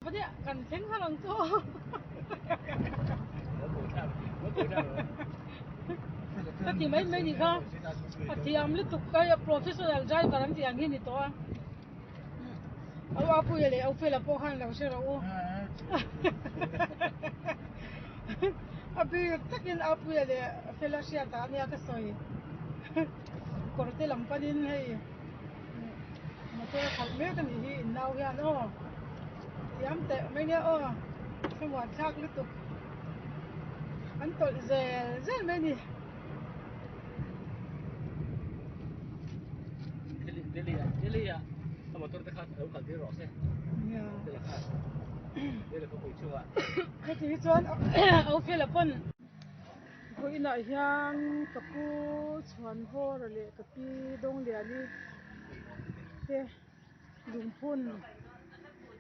Pania kan thleng har ang chu. Ka ti mai mai ni kha a thiam lutuk kai a professional driver an tih ang hi ni tawh a. Au Apuia leh Au Fela pawh khan lo hre rawh u. A bik takin Apuia leh Fela hriatah ania ka sawi. Kawr te lam panin hei motor a khalh mek a nih hi in nau hian aw thiam teh mai nia aw thlamuan thlak lutuk an tawlh zel zel mai a ni. Delhi ah Delhi ah a motor te kha lo kal tir rawh se Delhi kha Delhi khawpui chhungah. Heti hi chuan Ophel-a pawn. Vawiinah hian ka pu Chhuanvawra leh ka pi Dawngliani te lungphun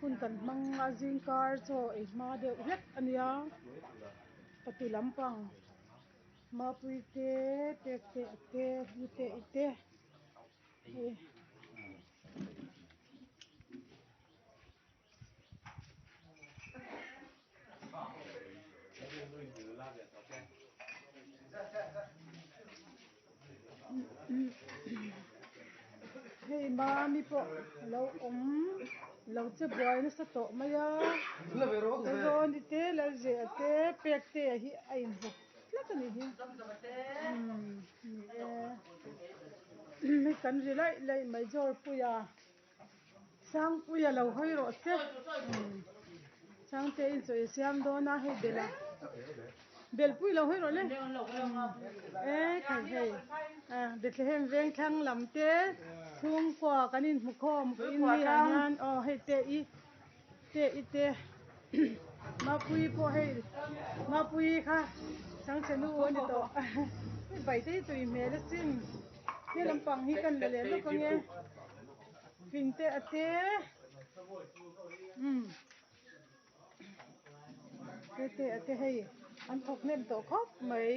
hun kan hmang a zingkar chaw ei hma deuh hlek a nia patu lampang Mapui te pek te a te pu te i te hei. Hei mami pawh a lo awm lo che buai nasa tawh mai a Rawni te Lalzeh te pek te hi a inbawk tlat a nih hi umm ni e hei kan ri laih laih mai Jawrpuia. Sangpuia lo hawi rawh se Sangte in chaw i siam dawn a hei bel a belpui lo hawi rawh le e khai hei Bethlehem veng thlang lam te chhungkua kan inhmu khawm in ni ah hian aw hei te i te i te Mapuii pawh hei Mapuii kha Sangchhe nu a ni tawh hei bai te hi tui hmel asin he lampang hi kan la leh lawk ange. Fing te a te umm te te a te hei an thawk hnem tawh khawp mai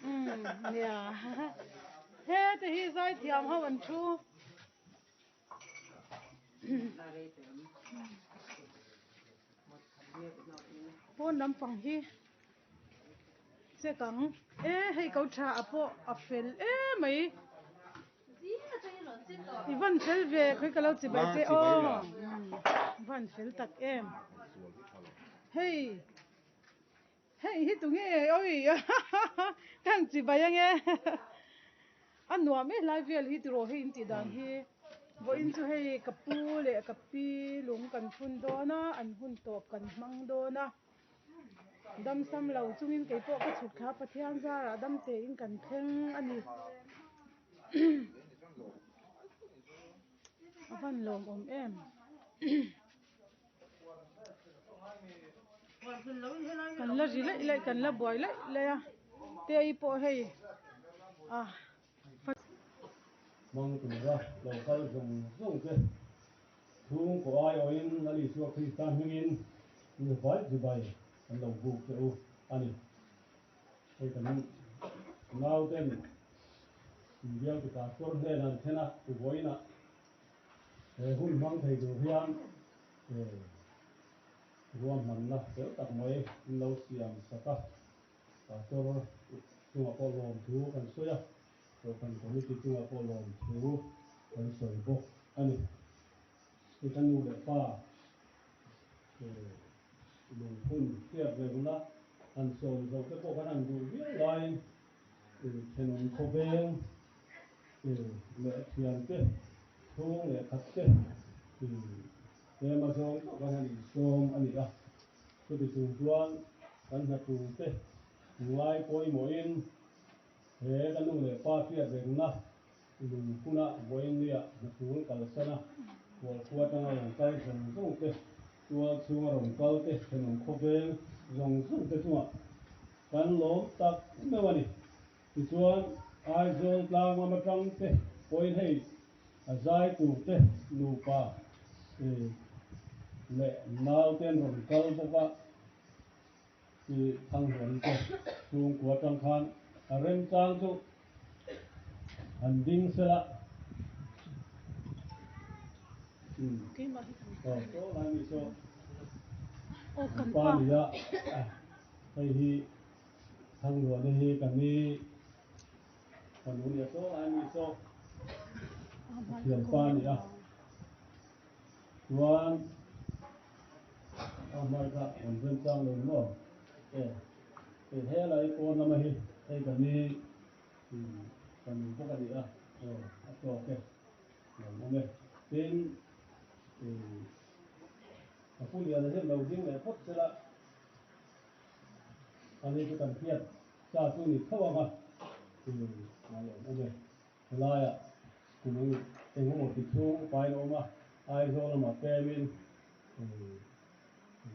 umm nia he te hi zaithiam ho an thu pawn lampang hi. Check ang e hei ko tha a pawh a fel emai i van fel ve khawi ka lo chi bai che aw van fel tak em hei hei hi tunge awi kan chi bai ange a nuam e lai vel hi tiraw hei in tih dan hi vawiin chu hei ka pu leh ka pi lung kan phun dawn a an hun tawp kan hmang dawn a. Damsam lo chungin kei pawh ka chhuk thla Pathian zarah dam tein kan thleng a ni. A van lawmawm em. Kan la ri laih laih kan la buai laih laih a Tei pawh hei a. Hmang tura lo kal zawng zawng te chhungkaw aiawhin Lal Isua Krista hmingin inhvai chibai an lo buk che u a ni. Hei kan nauten inbial tu pastor hnenah an thlen a, vawiinah he hun hmang thei tur hian ruahmanna fel tak mai an lo siam sak a. Pastor chungah pawh lawmthu kan sawi a, Kohhran Committee chungah pawh lawmthu kan sawi bawk a ni. Hei ka nu leh pa lungphun hriat rengna han sawm zo te pawh kan han duh viau laiin thenawm khawveng leh thiante chhung leh khat te ema zawng pawh kan han insawm a ni a. Chuti chung chuan kan hnatur te ngai pawimawhin he ka nu leh pa hriat rengna lungphuna vawiinnia hnatur kalsan a Khualkhua atanga rawn kal zawng zawng te, tual chhunga rawn kal te, thenawm khawveng zawng zawng te chungah kan lawm tak meuh a ni. Tichuan Aizawl tlang lam atang te pawhin hei A zai tur te nupa leh naute an rawn kal bawk a, i Thanghuan te chhungkua atang khan a remchang chu an ding sela. Aw saw lai mi saw kan pa nia hei hi Thangluana hi kan ni fanu nia saw lai mi saw a thian pa nia chuan a hmai kha an rem chang lo maw e he lai pawn lama hi hei kan ni fanu bawk a ni a aw a tawk e. Lo awm e. Tin, ih, ka pu Liana hian lo ding leh phawt sela, ani chu kan hriat sa chu ni tho ang a, ih, a lo awm e. Helaiah kum eng eng emaw ti chhung upain a awm a, Aizawl lamah pemin, ih,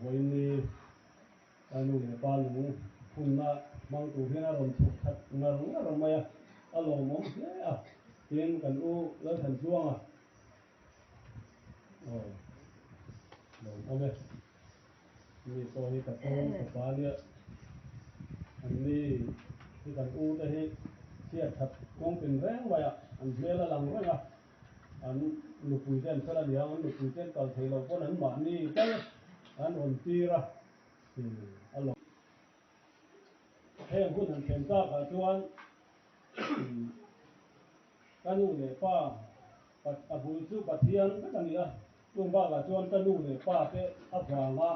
vawiin Ka nu leh pa lung phunna hmang tur hian a rawn chhuk khat ngar ngar mai a, a lawmawm hle a, tin kan u Lalthanchuanga aw lawmawm e, mi pawh hi ka pu ka pa nia, an ni hi kan u te hi chhiat that kawng tin reng mai a, an hmel a lang reng a, an nupui te an fel a niang, an nupui te an kal thei loh pawn an mahni tal an rawn tir a. A lo. Heng hun han thlen takah chuan ka nu leh pa a bul chu Pathian vek a ni a, chung bakah chuan ka nu leh pa te avanga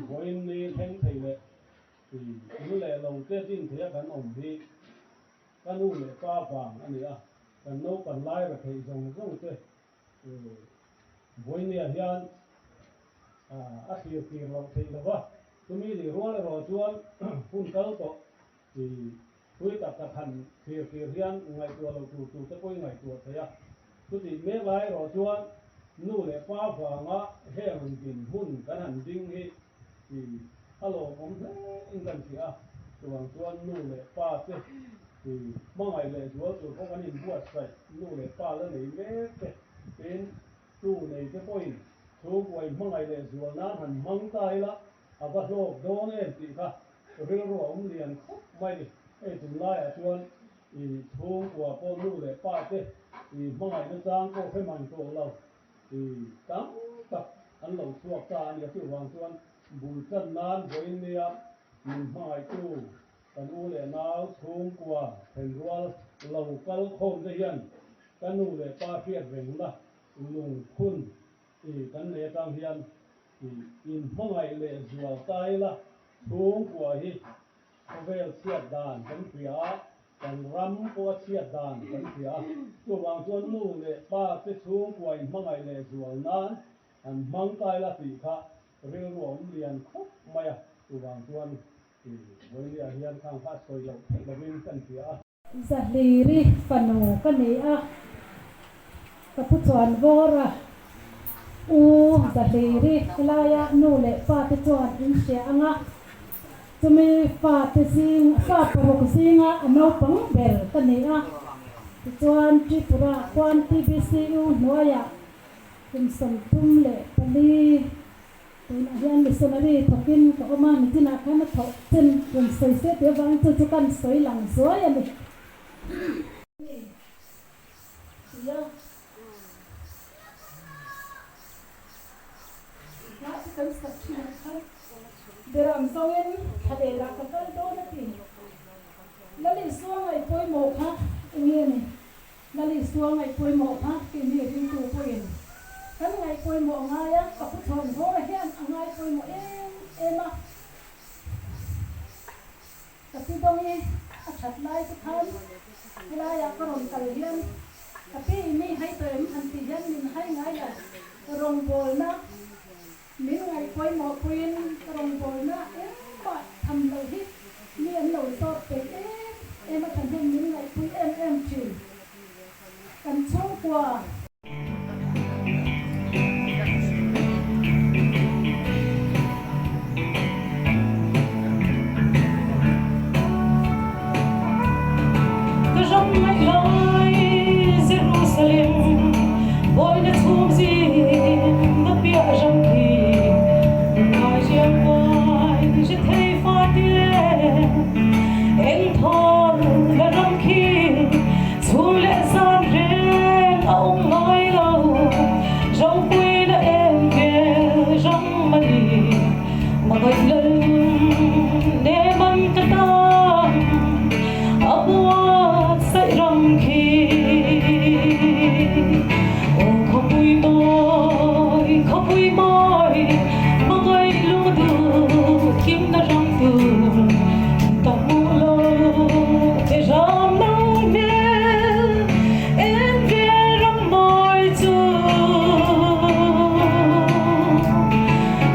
vawiin ni thleng thei leh nu leh lo te din theia kan awm hi ka nu leh pa vang a ni a, kan naupan lai ra theih zawng zawng te Vawinia hian a thlir tir loh theih lo va, chumi nih rual erawh chuan hun kal tawh thui tak tak han thlir tir hian ngaihtuah loh tur tur te pawhin ngaihtuah thei a. Chutih mek lai erawh chuan nu leh pa vanga heng din hmun kan han ding hi a lawmawm hle in kan hria a, chuvang chuan nu leh pa te hmangaih leh zual tur pawh kan inbuatsaih nu leh pa la nei mek te tin tu nei te pawhin chhungkua inhmangaih leh zual nan han hmang ta ila a va hlawk dawn em tih kha rilru a awm lian khawp mai ni. Hei tunlaiah chuan chhungkua pawh nu leh pa te hmangaihna chang pawh hre mang tawh lo tam tak an lo chhuak ta a ni a, chuvang chuan bul tan nan vawiin nia min hmangaihtu kan u leh nau chhungkua thenrual lo kal khawm te hian ka nu leh pa hriat rengna lungphun kan nei atang hian inhmangaih leh zual ta ila chhungkua hi Khawvel chhiat dan kan hria a, kan ram pawh a chhiat dan kan hria a. Chuvang chuan nu leh pa te chhungkua inhmangaih leh zual nan an hmang kai la tih kha rilru a awm lian khawp mai a. Chuvang chuan vawinia hian khang kha a sawi loh theih lovin kan hria a. Zahliri fanu ka ni a, ka pu chuan vawr a, U Zahliri helaia nu leh pa te chuan in hria ang a, chumi fa te zing, fa paruk zinga a naupang ber ka ni a, tichuan Tripura khuan TBCU hnuaiah kum 34 Tunah hian missionary thawkin ka awm a, nichinah khan a thawh chen rawn sawi se tih avangin chu chu kan sawi lang zuai a ni. Tia hla chu kan sak thin ang kha. Beram zawngin thlaler ah ka kal dawn a ti. Lal Isua ngaihpawimawh kha enge ni? Lal Isua ngaihpawimawh kha keini ringtu pawhin kan ngaihpawimawh ngai a, ka pu chhawn vawra hian a ngaipawimawh em em a. Ka pi Dawngi a that lai te khan helaiah ka rawn kal hian ka pi i mi hai tawh em han tih hian min hai ngai lo, rawngbawlna min ngaihpawimawh puiin ka rawngbawlna engmah tham loh hi mi an lo zawt peih em em a thahnem min ngaihpui em em thin. Kan chhungkua. Ka ram ngaih lai Jerusalem, Bawi na chhum zing na piah ram khi, Ngai riang ngai Khawpui mawi hmangaih lung duh kimna ram tur ta hmuh lo che ram no hmel en vel ram mawi chu.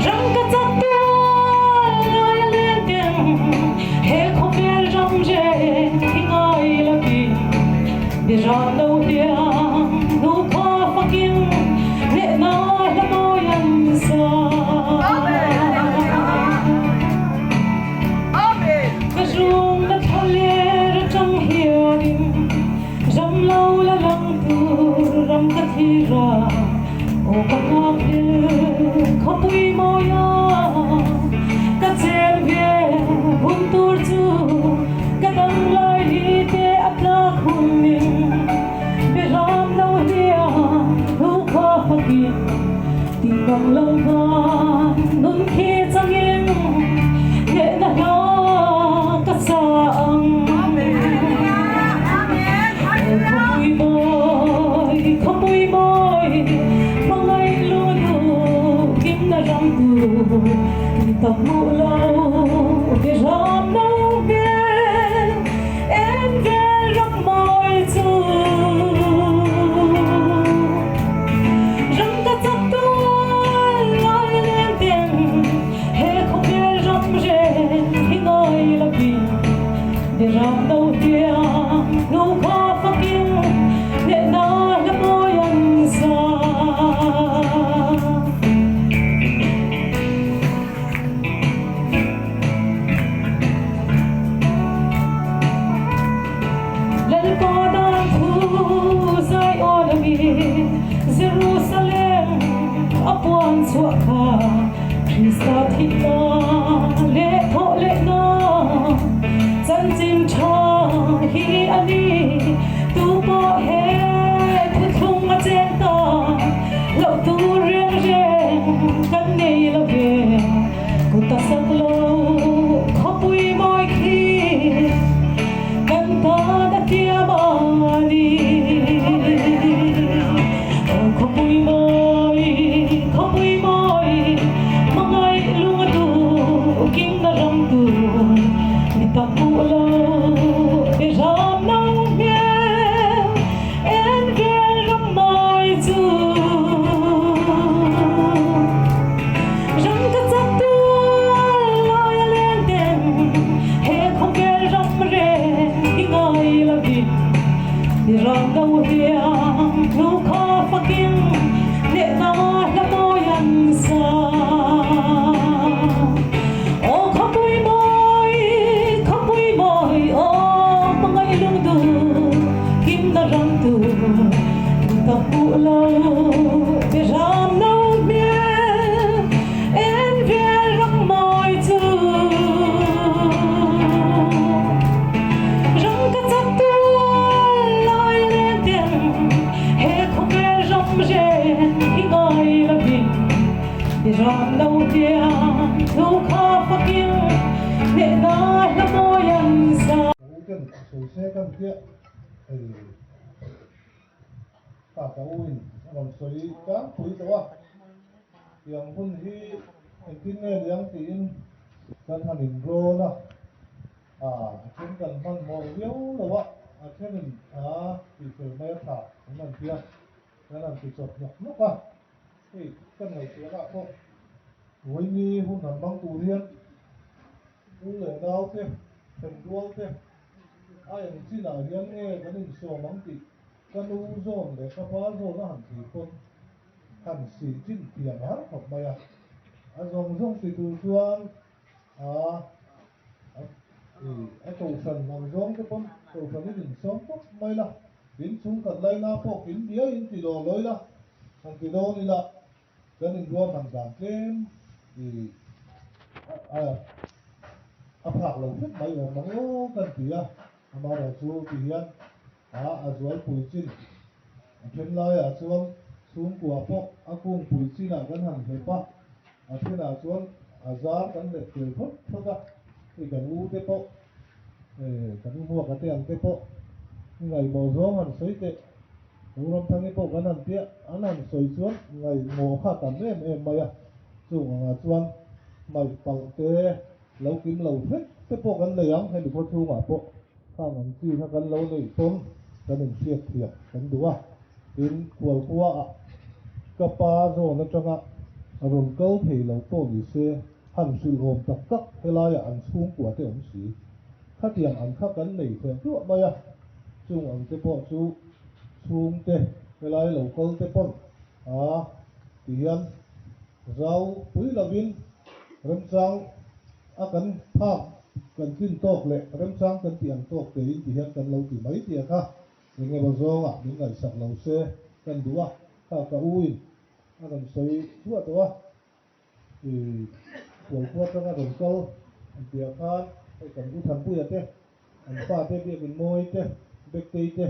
Ram ka chak tual lai a leng teng he khawvel ram reng hi ngai lovin Bi ram no hian nu kha fakin hnehna hla mawi an sa. Ka rum na thla ler atang hianin ram lo la lang tur ram ka thlir a, aw ka nghak hlel khawpui mawi a, ka chen ve hun tur chu ka dang lai hi te a tlak hunin be ram lo hian nu kha fakin tin ngang lo khan nun khi changin hnehna hla ka sa ang. Khawpui mawi, khawpui mawi, hmangaih lung duh kimna ram tur ni tak hmuh lo, be ram lo hmel en vel ram mawi chu. Ram ka chak tual lai leng teng, he khawvel ram reng hi ngai lovin. Be ram lo hian nu kha fakin hnehna hla mawi an sa. Lalpa dan thu zai aw lovin Jerusalem a puan chhuah kha Krista thihna leh thawh lehna chanchin tha hi a ni. Tu pawh he thuthlung a chen ta loh tur reng reng kan nei lo ve. Kut a sak lo khawpui mawi khi kan tan a tiam a ni. Aw khawpui mawi, khawpui mawi, hmangaih lung a duh kimna ram tur ni tak hmuh lo be ram lo hmel en vel ram mawi chu. Ram ka chak tual lai a leng teng he khawvel ram reng hi ngai lovin mi ram do hian hnu kha fakin hnehna hla mawi an sa. Aw khawpui mawi, khawpui mawi, aw hmangaih lungduh kimna ram tur mi tak hmuh lo be ram lo hmel en vel ram mawi chu. Ram ka chak tual lai leng teng he khawvel ram reng hi ngai lovin mi ram lo hian thu kha fakin hnehna hla mawi an sa. Ka u ten sawi se kan tia hei ka ka u in a rawn sawi tlangpui tawh a, tiang hun hi engtin nge liang tiin kan han in rawn a, a then kan hmanhmawh viau lo a, a then in a tihfel mai a tha an han tia kan han ti chawp nawk nawk a, hei kan ngaihtuahna ah pawh vawiini hun han hmang tur hian U leh nau te, thenrual te, a eng chinah hian nge kan insawm ang tih ka nu zawn leh ka pa zawn a han thlir pawn han sih chin thiam har khawp mai a. A zawng zawng ti tur chuan a a kohhran ang zawng te pawn kohhran in insawm tawp mai la, inchung kan laina pawh kin biai in ti law lawi la, han ti dawn ila. Kan inruahman dan tlem i a phak lo hret mai awm ang aw kan ti a, amaherawhchu ti hian a a zualpui chin a then laiah chuan chhungkua pawh a kungpui chinah kan han hlep a, a thenah chuan a zar kan hlep tel phawt phawt a, hei kan u te pawh kan u hmuaka te ang te pawh i ngaihmawh zawng han sawi teh. Zoramthangi pawh kan han tia, an han sawi chuan ngaihmawh kha tam em em mai a, chung angah chuan hmaih palh te lo kim lo hret te pawh kan nei ang, hemi khaw chhungah pawh khang ang chi kha kan lo neih pawn kan inhriat thiam kan duh a, tin khualkhua ah ka pa zawn atanga rawn kal thei lo pawh ni se han hrilh awm tak tak helaiah an chhungkua te awm si. Khatiang ang kha kan nei theh duah mai a, chung ang te pawh chu chhungte helai lo kal te pawn a ti hian zau pui lovin remchang a kan phak kan tlin tawk leh remchang kan tih ang tawk tein ti hian kan lo ti mai tih kha eng emaw zawngah min ngaihsak lo se kan duh a, kha ka u in a rawn sawi duah tawh a. I Kualkhua atanga rawn kal an tihah khan hei kan U Thanpuia te, an pa te, Biakin Mawi te, Bektei te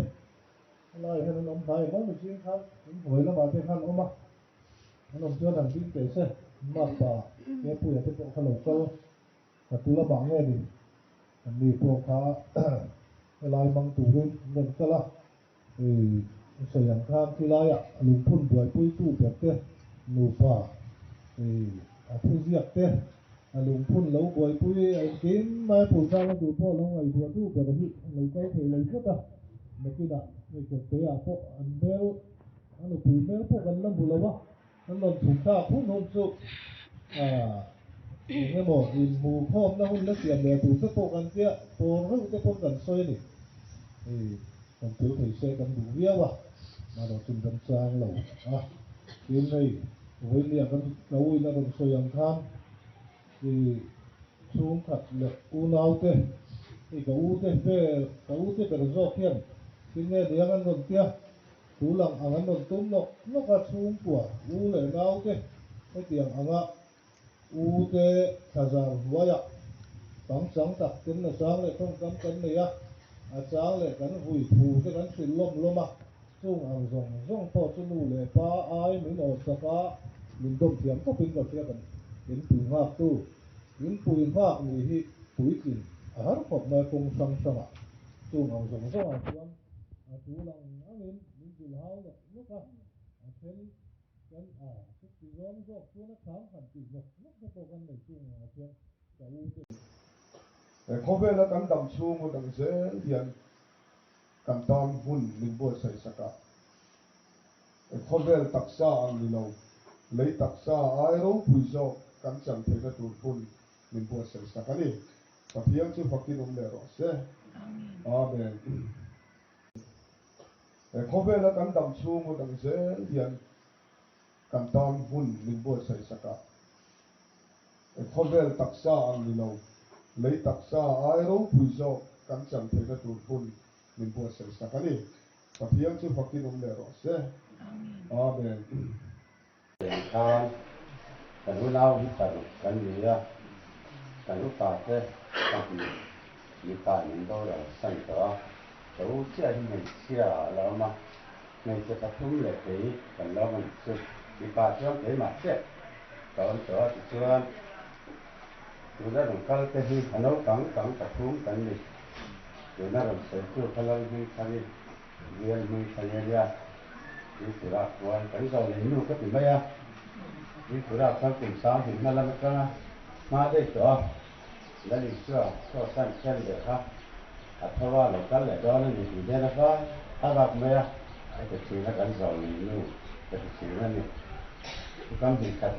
helaiah hian an awm hnai em awm zing khan in hnuai lamah te khan awm a, an awm chuan han ding teh se, Makpa Kepuia te pawh kha lo kal ka tu lamah nge ni an ni pawh kha helai mang turin an rawn kal a. Hei sawi ang khan khilaiah lungphun buaipuitu ber te nupa hei a thuziak te a lungphun lo buaipui a engkim mai a phulchakna tur pawh lo ngaihtuahtu ber hi lo kal thei lo tlat a, nakinah hei kawtteah pawh an hmel a nupui hmel pawh kan la hmu lo a, an rawn chhuk thlak hun hun chu ah eng emaw inhmuh khawmna hun la siam leh tur te pawh kan tia pawl reuh te pawn kan sawi a ni. Hei. Kan tel thei se kan duh viau a, mahni chun kan chang lo a. Tin hei vawinia kan tlawin a rawn sawi ang khan i chhungkhat leh unaute hei ka ute vel ka ute ber zawk hian thil nge niang an rawn tia, tul ang ang an rawn tum nawk nawk a chhungkua u leh naute hetiang anga U te thlazar hnuaiah pangchang tak ten a chang leh tawngkam kan nei a, a chang leh kan vui thu te kan hrilh lawm lawm a, chung ang zawng zawng pawh chu nu leh pa ai min awhsak a, min dawm thiam khawpin ka hria kan inpui nghak tu, inpui nghak nih hi puitlin a har khawp mai kawng hrang hrangah, chung ang zawng zawngah chuan a tul ang angin min zilh hau nawk nawk a, a then Kan a chuti zawng zawk chuan a thang han tih nawk nawk te pawh kan nei chung angah chuan ka u te. He khawvela kan dam chhung hun ang zel hian kan tan hmun min buatsaih sak a. He khawvel taksa ang ni lo, lei taksa ai ropui zawk kan chan theihna tur hmun min buatsaih sak a ni. Pathian chu fakin awm leh rawh se. Amen. He khawvela kan dam chhung hun ang zel hian kan tan hmun min buatsaih sak a. He khawvel taksa ang ni lo, lei taksa ai ropui zawk kan chan theihna tur hmun min buatsaih sak a ni. Pathian chu fakin awm leh rawh se. Amen. Eng khan kan unau hi paruk kan ni a, kan upa te pahnih mipa in boral san tawh a, ka u chiah hi hmeichhia ah a la awm a, hmeichhe pathum leh kei kan la awm a nih chu, mipa chuan keimah chiah ka awm tawh a tichuan tuna rawn kal te hi a naupang pang pathum kan ni, tuna rawn sawi tu kha Lalhmingthani. Bial hming thlan ania Tripura khuan kan zawh leh nu ka ti mai a, Tripura khuan kum sang hnih hma lam atanga hma daih tawh a, Lal Isua Kross-an khen leh kha a tho a, lo kal leh dawn a ni tih nen a vai a vak mai a, ka ti thin a kan zawh leh nu ka ti thin a ni. Thukam hnih khat.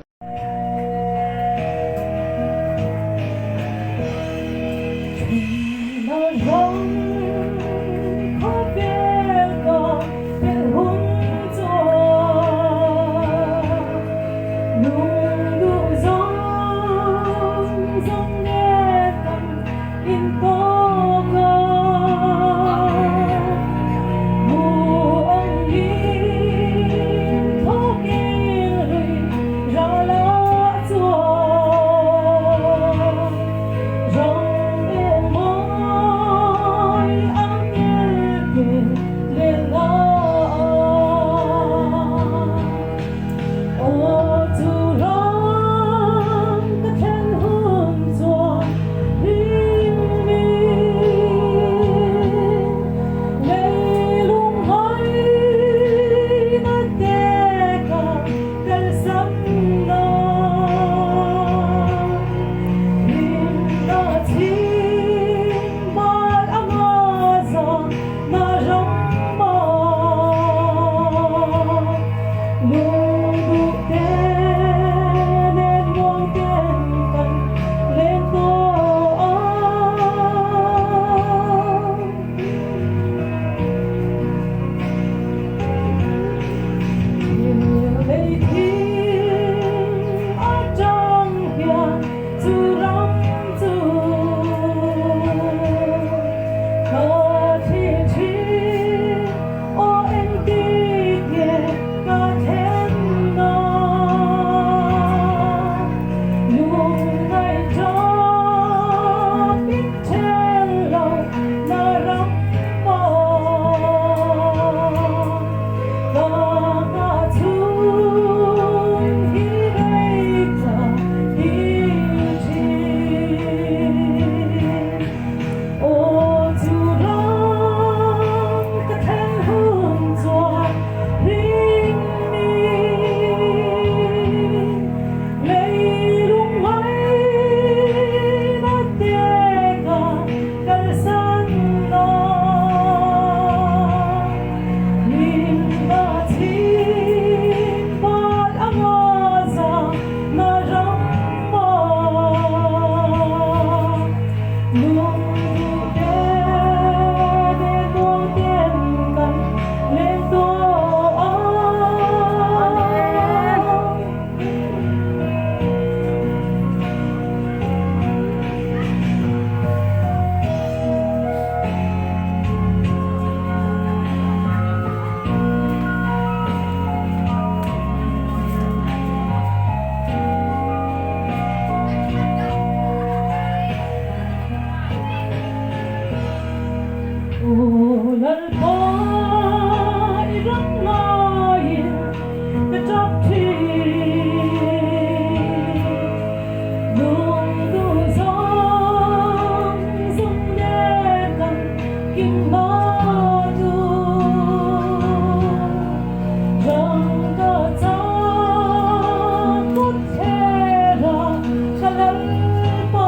Lalpa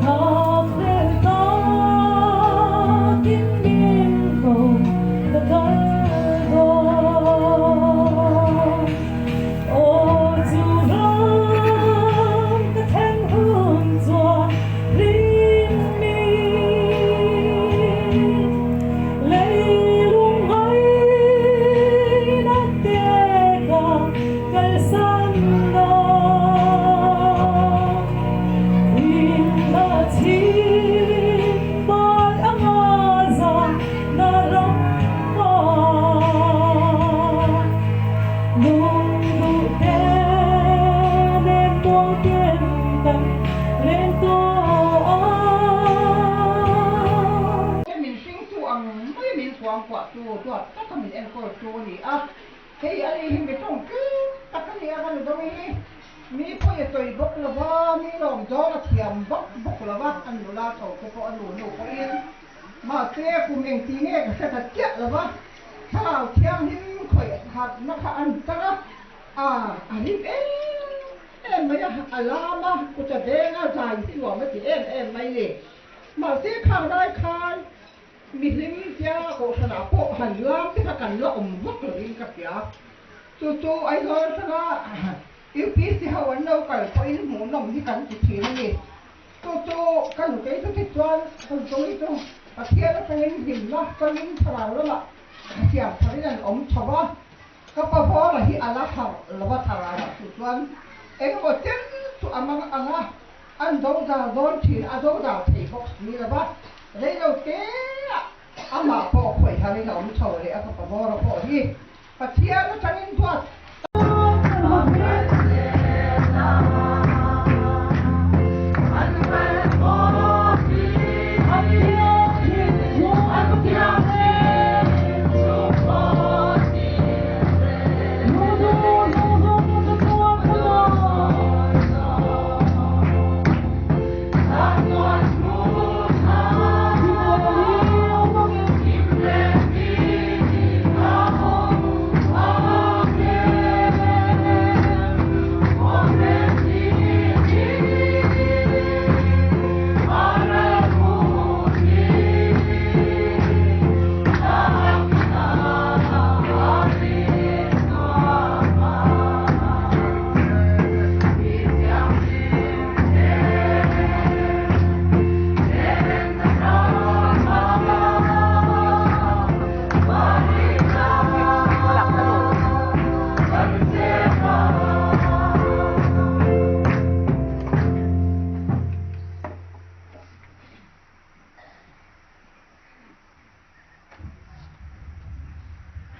Nghakhlel takin min ko ka kal dawn. Aw chu ram ka thlen hun chuan hlim mi leilung ngaina te ka kalsan lo. Hlimna chhim bai anga zan na ram ah. Lungduh te nen muang ten kan reng tawh a. Min hringtu ang mai min kuangkuahtu duat taka min enkawltu a ni a. Hei a ni hi mi tawng tlem tak a ni a, ka nu dawng hi mi pawi a sawi bawk lo va, mi lawm zawng a thiam bawk bawk lo va, an nula tho te pawh a nu nu pawhin mahse kum engti nge ka hre ta chiah lo va, thlarau thianghlim khawih harhna kha an chang a, a a rim em em mai a, a lam a, kut a veng a, zai hi nuam a ti em em mai ni. Mahse khang lai khan Mi hlim tia kohhranah pawh han lam te kha kan la awm vak lovin ka hria. Chu chu Aizawl atanga UPC ho an lo kal pawhin hmuhnawm hi kan ti thin a ni. Chu chu ka nutei chu ti chuan ka nutei chu Pathian atangin hlimna changin thlarau lamah siam tharin an awm chho va. Ka pa Vawra hi a la harh lo va thlarauah chu chuan engemaw chen chu a mang ang a, an dodal dawn thin, a dodal thei bawk si lo va, reilo teah amah pawh khawih harin a awm chho leh a, ka pa Vawra pawh hi Pathian atangin duat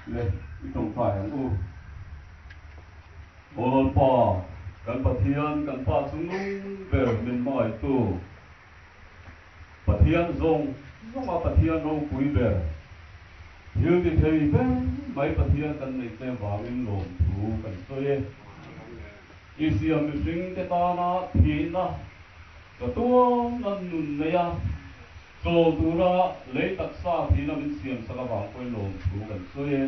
Le, i tawngtai ang u. Aw Lalpa, kan Pathian, kan Pa chungnung ber min hmangaihtu. Pathian zawng zawnga Pathian ropui ber, thil ti thei ber mai Pathian kan neih te vangin lawmthu kan sawi e. I siam mihring te tana thihna chatuan an nun nei a, chawl tura lei taksa thihna min siam sak avang pawhin lawmthu kan sawi e.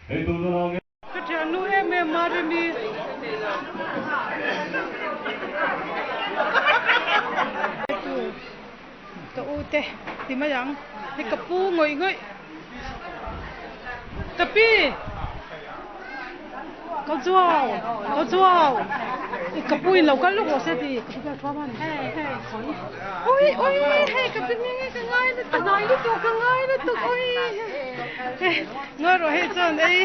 Hei tu nunah nge. Ka thiannu em em a Remi. Ka u te ti mai ang hei ka pu ngawih ngawih ka pi ka chuau ka chuau ka pu in lo kal lawk rawh se ti ka pu hian a thuam a ni ui ui hei ka pi hming hi ka ngai lutuk a ngai lutuk ka ngai lutuk ui Ngawi rawh hei chuan ei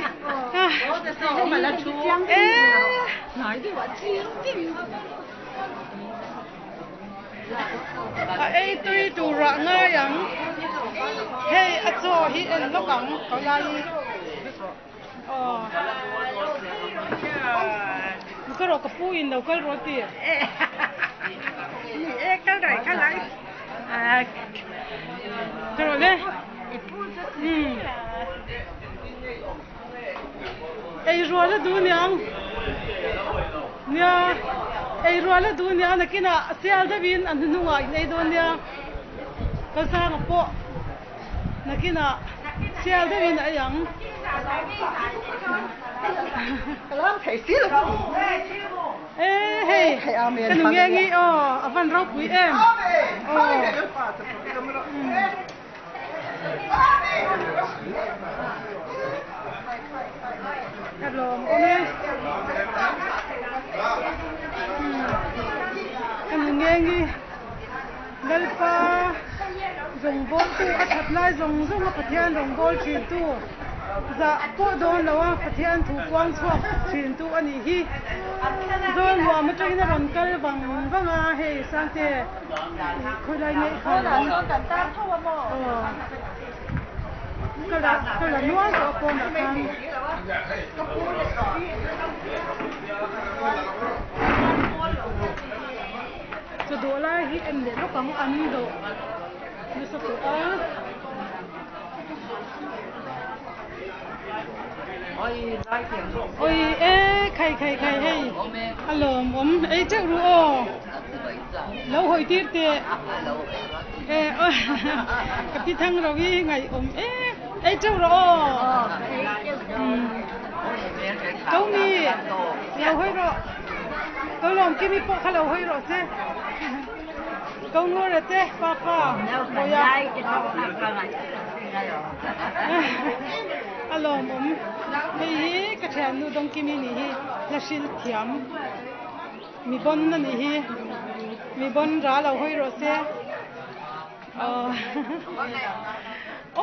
a ei tui tur ah ngai ang hei a chaw hi en lawk ang ka lai hi aw ka rawh ka pu in lo kal rawh ti ka rawh le. Umm ei rual a duh niang nia ei rual a duh nia nakinah sial deuhin a hnuhnungah in ei dawn nia kalsanga pawh nakinah sial deuhin a ei ang. E hei ka nu nge ngi aw a van ropui em aw. Ka lawm awm e. Ka nu nge ngi Lalpa rawngbawltu a that lai zawng zawng a Pathian rawngbâwl thintu zah pawh dawn lo a Pathian thu puang chhuak thintu a nih hi. Zawl nuam atangin a rawn kal vang vang a, hei Sangte ih khawilai nge i kha lo aw ka la ka la nual tawh a pawnah khan. Chaw dawh lai hi en leh lawk ang an dawh nasa tawh a. Oi e khai khai khai hei a lawm awm ei teuh ru aw lo hawi tir teh e ka pi thang ro hi ngaih awm e ei teuh rawh aw ko mi lo hawi rawh. Ko lawm kimi pawh kha lo hawi rawh se. Ko ngura te papa Bawia. A lawmawm. Hei hi ka thiannu Dawngkimi nih hi hla hril thiam mi bon a nih hi. Mi bon ra lo hawi rawh se.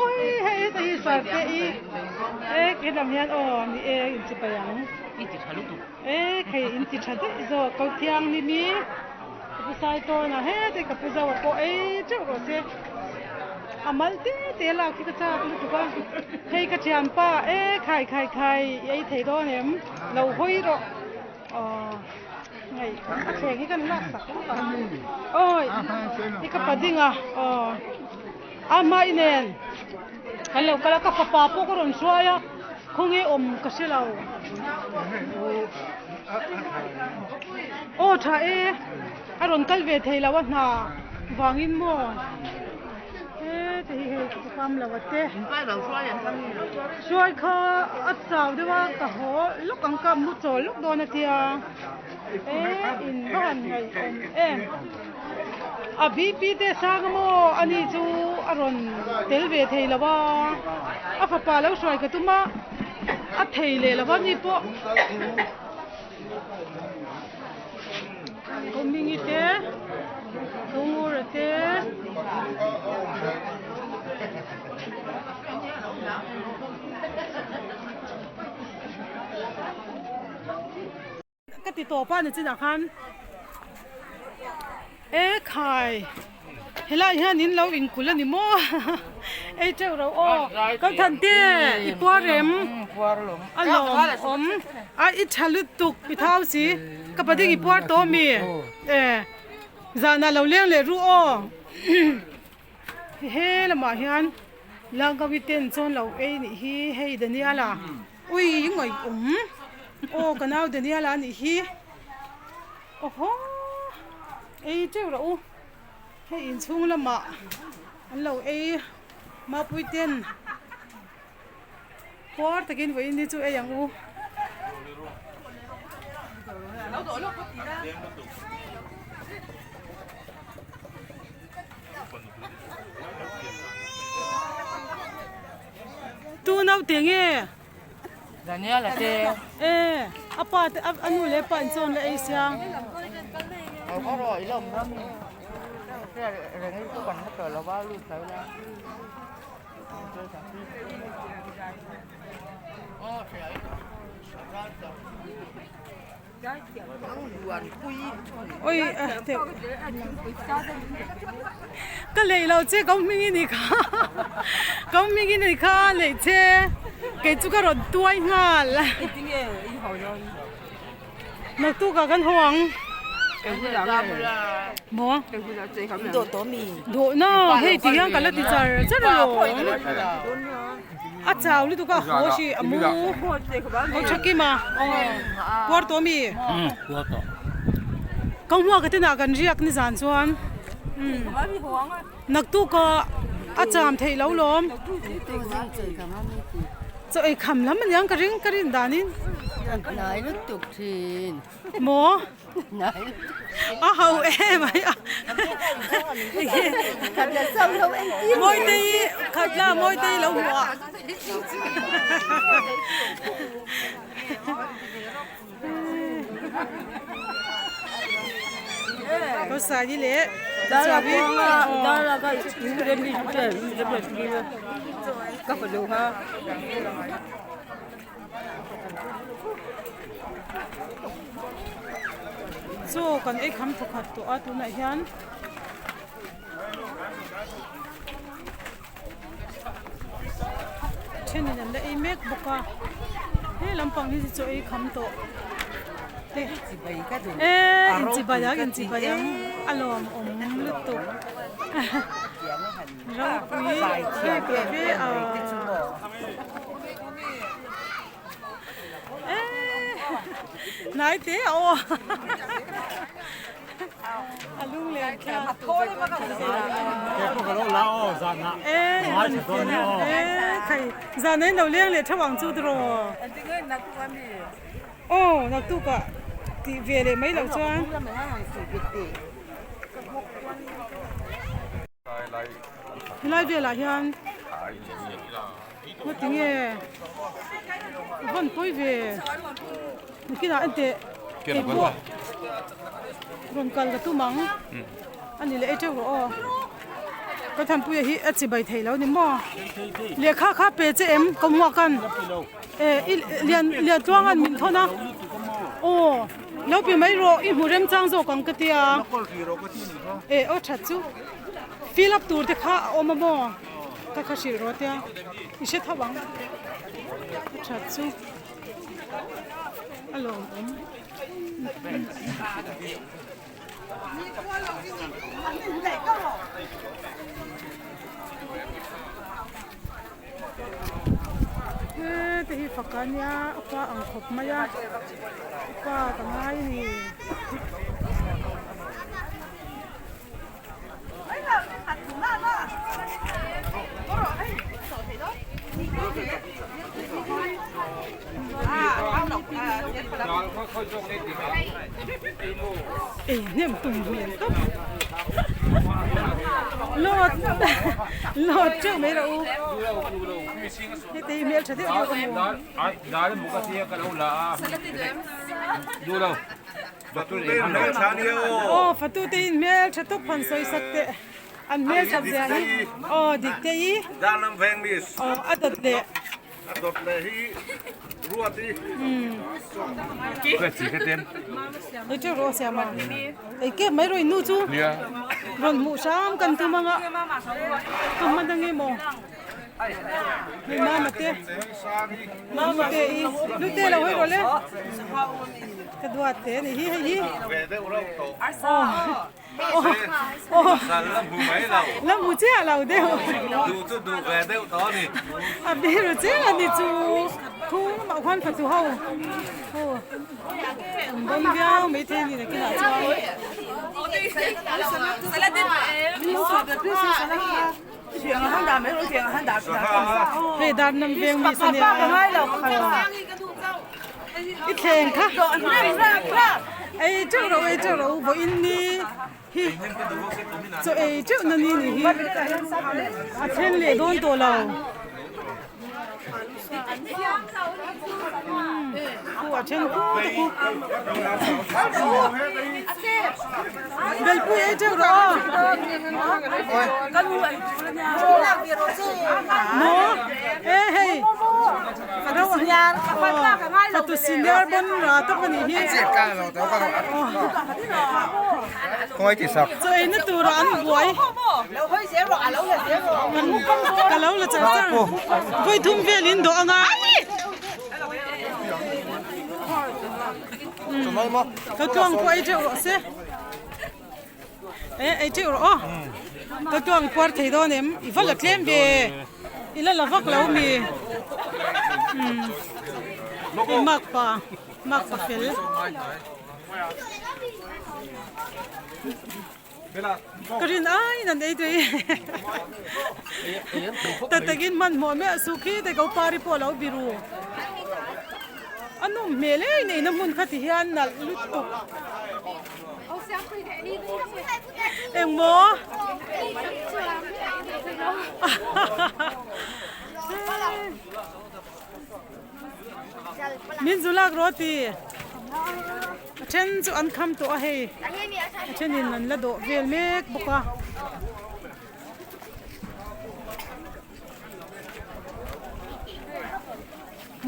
Oi hei heta hi sarte i e helam hian aw ni e inchipai ang. E khei in ti tha daih zawk ko thianghlim i ka pu sai tawn a hete ka pu zo a pawh ei teuh rawh se a mal te te lak hi ka chak lutuk a hei ka thianpa e khai khai khai i ei thei dawn em lo hawi rawh aw ngei a thleng hi kan lak sak lawk a awi i ka pa ding a aw a hma i nen kan lo kal a ka fapa pawh ka rawn hruai a. Khawnge awm ka hre lo. Aw tha e, a rawn kal ve thei lo a hna vangin maw. He te hi hei ka kam lo a te. Hruai kha a chau deuh a ka haw lawk ang ka mu chawl lawk dawn a tia. E in va han ngaihawm em. A BP te sang a maw ani chu a rawn tel ve thei lo a, a fapa lo hruai ka tum a, a thei leh lo a ni pawh. Kawmingi te, Kawngura te. Ka ti tawp a nichinah khan e khai helai hian in lo inkulh a ni maw ei teuh ro aw ka than te i puar em a lawm awm a i tha lutuk i thau si ka pading i puar tawh ami e zanah lo leng leh ru aw he lamah hian Langkawi ten chuan lo ei nih hi hei Daniel-a. Ui ngaihawm aw ka nau Daniel a nih hi awhaw ei teuh rawh u hei inchhung lamah an lo ei mapui ten puar takin vawiin hi chu ei ang u. Tu naute nge? Daniel a te. E, a pa te a nu leh pa in chawn la ei sia. Oi ka lei lo che ko hming i ni kha ko hming i ni kha lei che kei chu ka rawn tuai nghal naktuk ah kan haw ang maw dawh na hei ti hian ka la ti char char alawm a chau lutuk a haw hri a mu ko tha kim a aw puar tawh ami ka hmuak te nah kan riak nizan chuan naktuk ah a cham theih lo lawm. Chaw ei kham lam aniang ka ring ka rin danin. Hnai lutuk thin. Maw? A ho em ai a. Mawitei khatla Mawitei lo hmuh a. Ko sai le chabi Chaw kan ei kham thawkhat tawh a tunah hian thenin an la ei mek bawk a he lampang hi chu chaw ei kham tawh te e inchibai ang inchibai ang a lawmawm lutuk ropui ve ve a e hnai te a aw. A lung len kha. Zan ah in lo leng leh theuh ang chu tiraw. Aw naktuk ah tih ve leh mai loh chuan. Helai velah hian ngatinge a hawn pawi ve nakinah enteh keipawh rawn kal ka tum ang a ni leh ei teuh rawh aw ka thanpuia hi a chibai thei lo ni maw lehkha kha pe che em ka hmuak an eh i lian lian tluang an min thawn a aw lo pe mai rawh i hmu remchang zawk ang ka tia eh aw that chu fill up tur te kha a awm a maw ka kha hrilh rawh tia i hre tho ang a that chu a lawmawm. He te hi fak a nia a pa ang khawp mai a pa ka ngai a ni. Ei hnem tum hmel tawp lawt lawt teuh mai rawh u heti hi hmeltha deuh deuh ka hmu aw fatu te in hmeltha tawp han sawi sak teh an hmelthat zia hi aw dik te i aw a dawt leh. A dawt leh hi ruat i. Ei teuh rawh siam a. Ei kep mai rawh innu chu. Rawn hmuh hram kan tum anga. Ka hman ange maw. Hei mama te. Mama te i. Lute lo hei rawh le. Ka duat te ni hi hei hi. Aw. La hmu chiah lo deuh. Duh chu duh ve deuh tawh a ni. A biru chiah a ni chu. Thu mah khuan fatu ho. Ho. An dawn viau mai thei ni nakinah chuan. Hei dar nam veng mi sa nia. I thleng kha ei teuh ro ei teuh ro vawiin ni hi chaw ei teuh na ni ni hi a then leh dawn tawh lo khu a then khu te khu belpui ei teuh rawh maw e hei Fatu senior bon ra tak a nih hi. Chaw eina tura an buai. Ka lo la char char. Vawi thum vel in dawh anga. Ka tluang pawh ei teuh rawh se. E ei teuh rawh aw. Ka tluang puar thei dawn em? I va la tlem ve. I la la vak lo mi. Hei mak pa mak pa fel. Ka rin aiin an ei tui. Ta takin hmanhmawh miah suh khi te ko pari pawh a lo biru. A nawm hmel em neihna hmun kha ti hian nalh lutuk. Engmaw? Min zu lak rawh ti. A then chu an kham tawh a hei. A thenin an la dawh vel mek bawk a.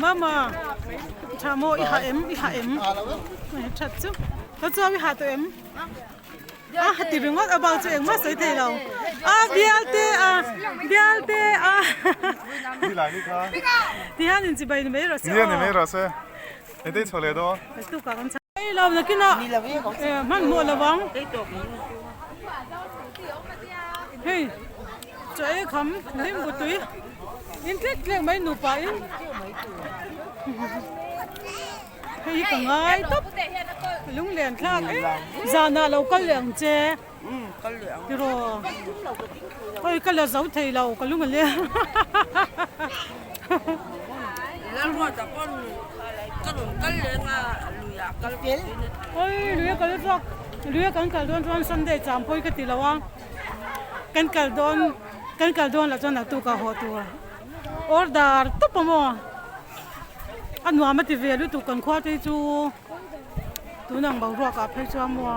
Mama tha maw i ha em i ha em that chu ka chuan i ha tawh em a ha ti ringawt a bak chu engmah sawi thei lo a bial te a bial te a ti hian in chibai ni mai rawh se ni mai rawh se engtin chho leh dawn ei lo nakinah hmanhmawh lovang hei chaw ei kham hlim butui in tlek tlek mai nupa in hei hi ka ngai tawp lunglen thlak em zanah lo kal leh ang che tiraw oi ka la zo thei lo ka lung a leng. Oi lui a kal zawk lui a kan kal dawn chuan Sunday cham pawi ka ti lo a kan kal dawn kan kal dawn lah chuan naktuk ah haw tur order tawp a maw a nuam a ti ve lutuk kan khua te hi chu tun ang boruak ah phei chuan maw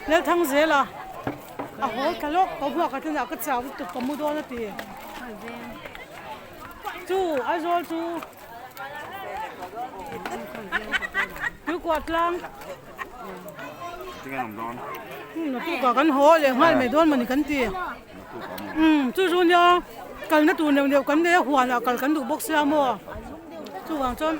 Lalthang zel a a haw thla lawk ka buak ah ten ah ka chau lutuk ka mu dawn a ti. Chu Aizawl chu Tuikuah tlang Naktukah kan haw leh nghal mai dawn mawni kan ti umm chu chu nia kalna tur neuh neuh kan nei a huanah kal kan duh bawk sia maw chuvang chuan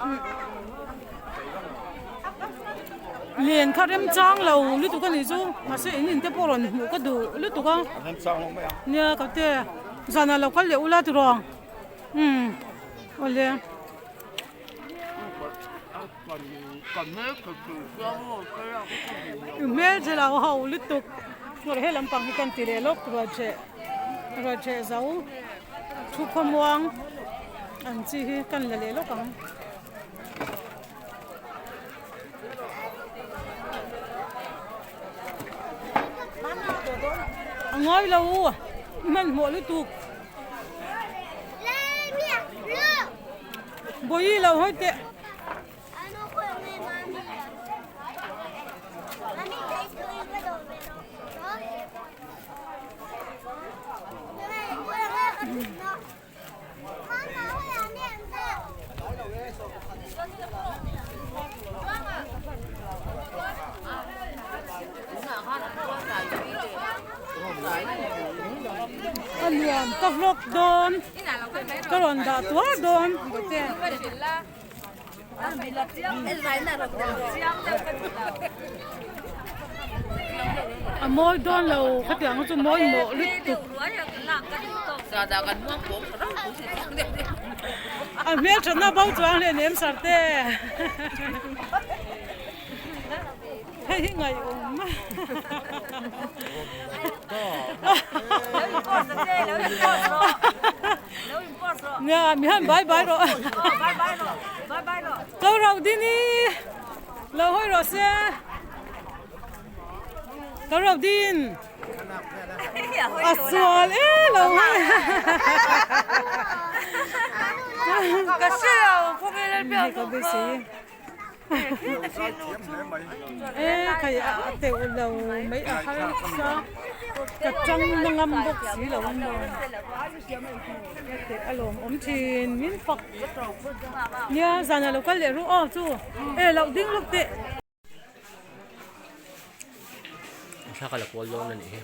len kha remchang lo lutuk a nih chu mahse in in te pawh rawn hmuh ka duh lutuk a nia ka te. Zanah lo kal leh ula tiraw umm awle. I hmel che lo ho lutuk ngawrh he lampang hi kan ti leh lawk rualcheh rualcheh zo thu khawmuang ang chi hi kan la leh lawk ang. A ngawi lo u hmanhmawh lutuk bawi lo hawi teh. A nuam ka vlog dawn ka rawn dah tuar dawn. A mawi dawn lo khatiang chu mawi mawh lutuk. A hmel thatna bo chuang hle nem sar te. Hei hi ngaihawm. Nia mi han bai bai rawh. Ko rau din i lo hawi rawh se. Ko rau din. A sual e lo hawi. Ka hre lo khawvel a biak Ka beisei. E khai a teuh lo mai a harsa ka tang na ngam bawk si lo a maw a lawmawm thin min fak nia zanah lo kal leh ru aw chu e loh ding lawk teh. Thla ka la kual dawn a nih hi.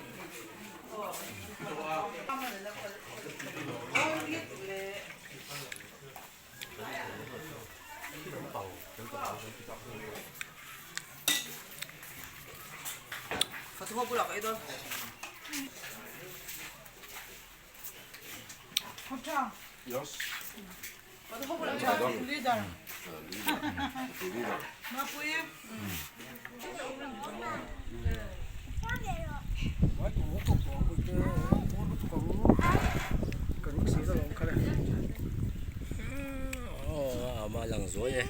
Aw a lang zuai e.